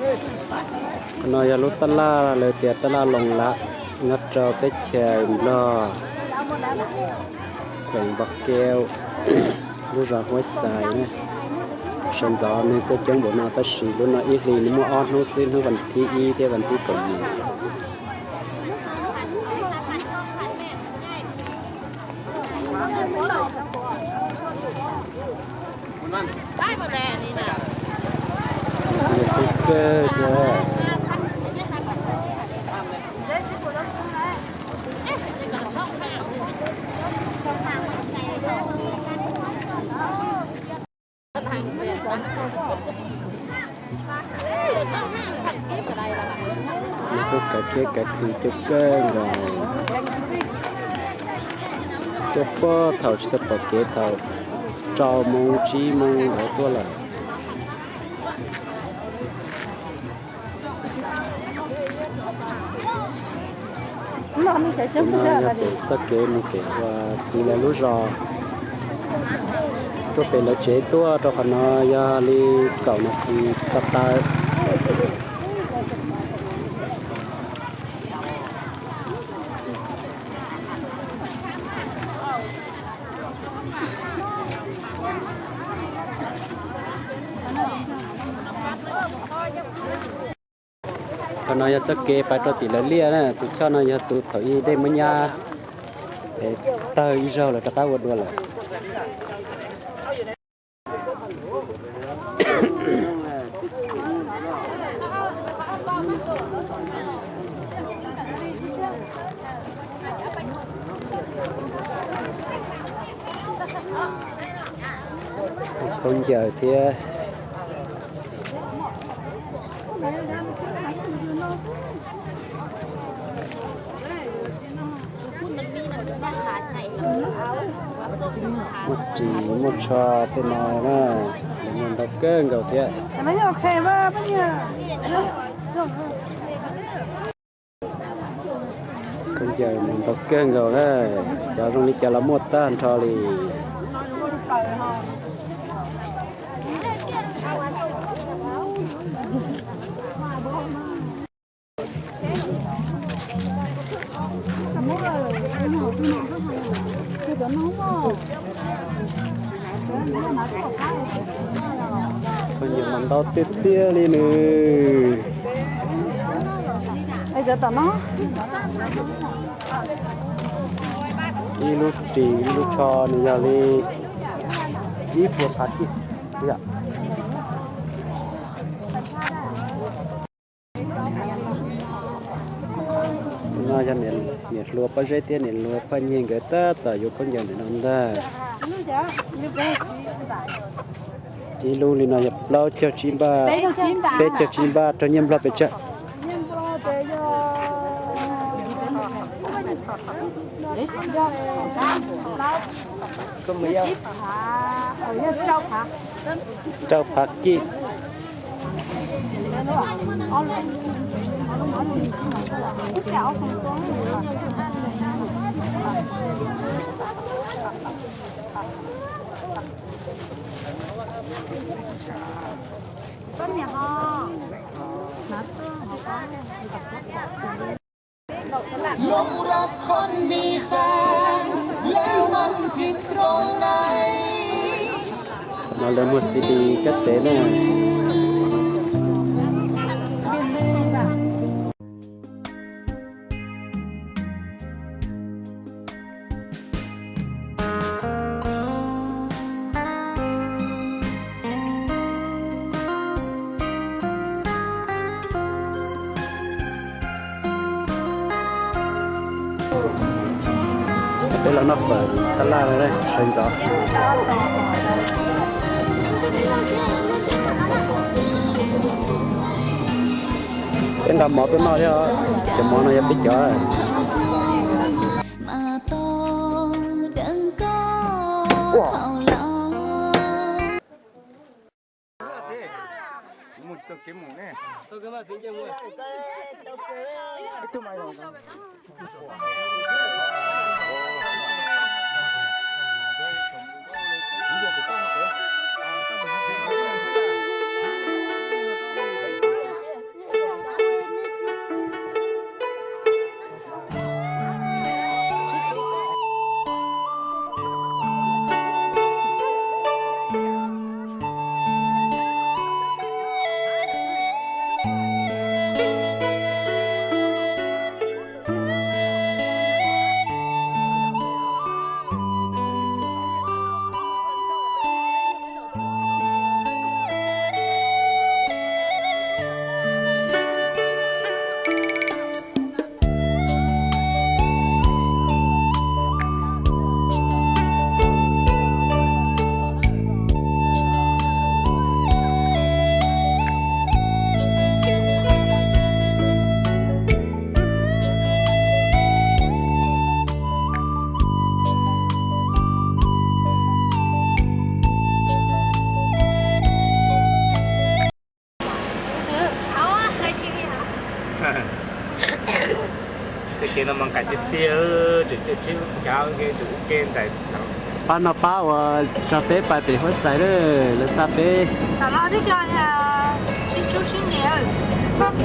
Qhov no yog lub tab laj lawv tias tab laj Loos Lam, nyob rau teb chaws Nplog, kheem Npog Keo, lub zos Huab Xais na. Sawv ntxov neeg tuaj coob npaum no tab sis lub no ib hlis nws muaj ob hnub xwb, hnub vas thib ib thiab vas thib kaum yim. Nws kuj kav kiab kav khw coob kawg nkaus. Tuaj puag thaum tsis tau pom kev thaum rau moos tsib moos lawv tuaj lawm. Tus no yog pem txoj kev mus pem uas txiv lawv lub zos. Tuaj pem lawv tsev tuaj rau qhov no yog li kaum nas this tawm tawm. Qhov no yog txoj kev pais rau tim lawv liaj na, tus choj no yog tus thaum ub dej muab nyab es tawg ib zaug lawv rov qab ua dua lawm. Khaub ncaws thiab. Muaj ris muaj tsho tej no na, lawv muag ntau kawg nkaus thiab. Khaub ncaws muag ntau kawg nkaus na, cov zoo li cov los muaj tag nrho li. Khaub ncaws mas ntau tiag tiag li nws. Ib lub ris ib lub tsho nws yog li ib puas phav kij. No yog niam hluas Pob Zeb thiab niam hluas Phaj Nyiag nkawd tab tom yuav khaub ncaws ntawm no ntag. Ib lub li no yog plaub caug tsib npaj, peb caug tsib npaj rau nyiaj Nplog pes tsawg? Rau phav kij. No lawv muag C D kab xev na. Peb los noj fawm tab laj sawv ntxov. Peb nqa mov tuaj noj thiab, cov mov no yog peb cov. Tej kev no mas nqaim tiag tiag, tseem caij tsheb cav ke tseem ua ke ntais. Pab no pab uas tso peb pais pem Huab Xais lawm, lawv xa peb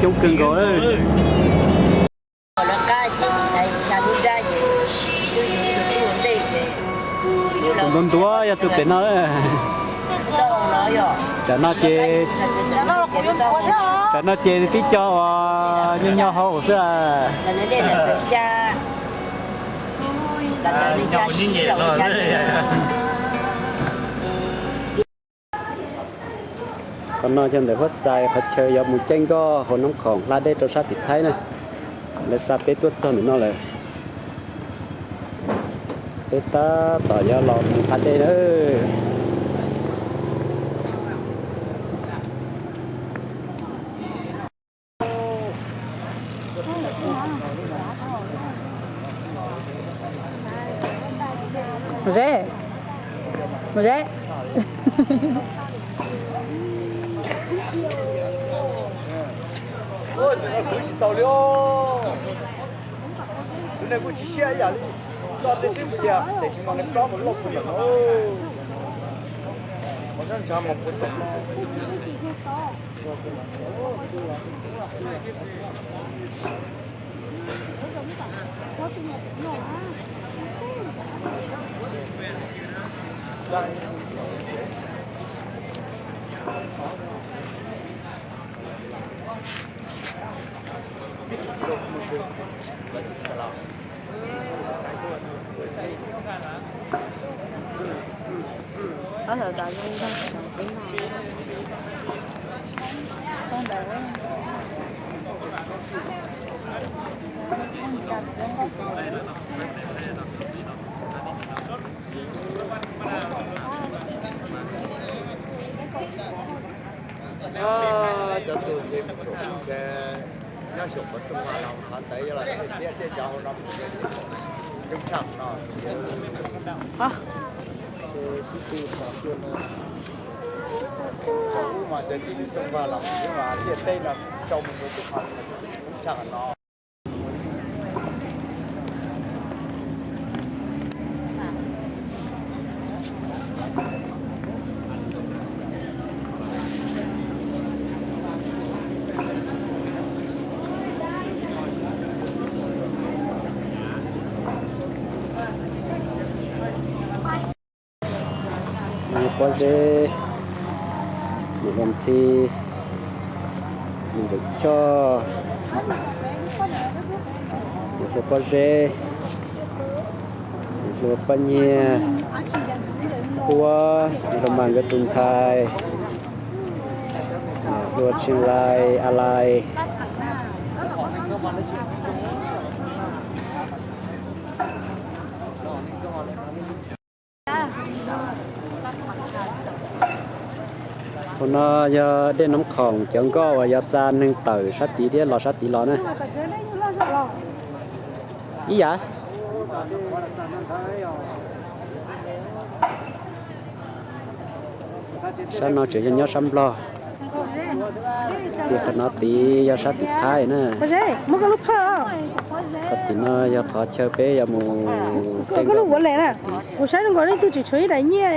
coob kawg nkaus lawm. Tus ntuav ntuav yog tus pem no lawm. Tsam no ces, tsam no ces tib co uas nyob nyob hauv xwb. Qhov no yog ntawm Huab Xais qhov chaw yuav mus caij nkoj hauv Nab Khoom hla dej rau sab tim Thaib na. Lawv xa peb tuaj txog ntawm no lawm. Peb tab tom yuav los mus hla dej na. Mus ze, mus ze. Tus no kuj tsis siab ib yam li koj tej xwb, mus yam tes tsis mas nws plaub mus loj kuv lawm no. Cov tus nyob saum qhov rooj los qhov ntawd yog los thiab, thiab cov hauv no mus nyob tshaj no. Sib tw xyuas no, ub mas cov tus rooj vag los thiab mas liaj teb no tau mus tus qhov tshaj no. Pob zeb, mus ua ntxhi, mus ntxeev choj, mus hlua pob zeb, mus hlua pob nyiag, ua txiv hluas Npas nkawd tus ntxhais, hlua tshee lais a lais. Hauv no yog dej Nab Khoom cov nkoj uas yog xa neeg tawm sab tid thiab los sab tid los na. Ib yam. Sab no tseem yog nyob sab Nplog, tiam qhov no tid yog sab tim Thaib na. Qhov tim no yog qhov chaw peb yuav mus. Koj lub vuav lees na, kuv saib zoo nkaus leej twg tseem tshuav ib daim nyiaj.